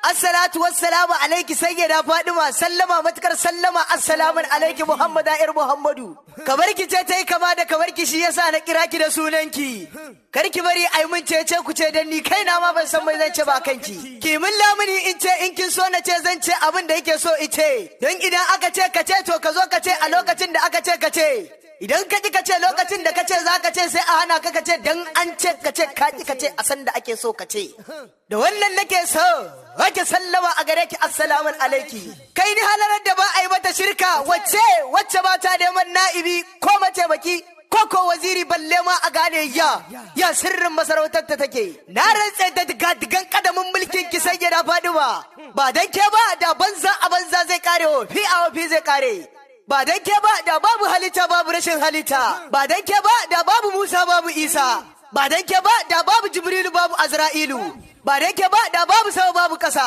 Assalatu wassalamu alaiki Sayyida Fadima, sallama matukar sallama, assalamu alaiki Muhammad ir Muhammadu. Kamar ki ce tai kama da kamar ki, shi yasa na kira ki da sunanki. Kar ki bari ai mun cece ku ce, dan ni kaina ma ban san mai zan ce ba kanki. Ki mun lamuni in ce, in kin so na ce, zan ce abin da yake so ice. Don idan aka ce ka ce, to ka zo ka ce a lokacin da aka ce ka ce. Idan ka ki ka ce lokacin da ka ce za ka ce, sai a hana ka ka ce, dan an ce ka ce, ka ki ka ce a san da ake so ka ce. Da wannan nake so wake sallama a gare ki, assalamu alaiki. Kai ni halarar da ba a yi mata shirka, wacce wacce ba ta neman na'ibi ko mataimaki ko waziri, balle ma a gane ya sirrin masarautar ta take. Na rantse da diga kadamin mulkin ki, Sayyida Fadima, ba dan ke ba da banza a banza zai kare, fi a fi zai kare. Ba dan ke ba da babu halitta, babu rashin halitta. Ba dan ke ba da babu Musa, babu Isa. Ba dan ke ba da babu Jibrilu, babu Azra'ilu. Ba dan ke ba da babu sama, babu kasa.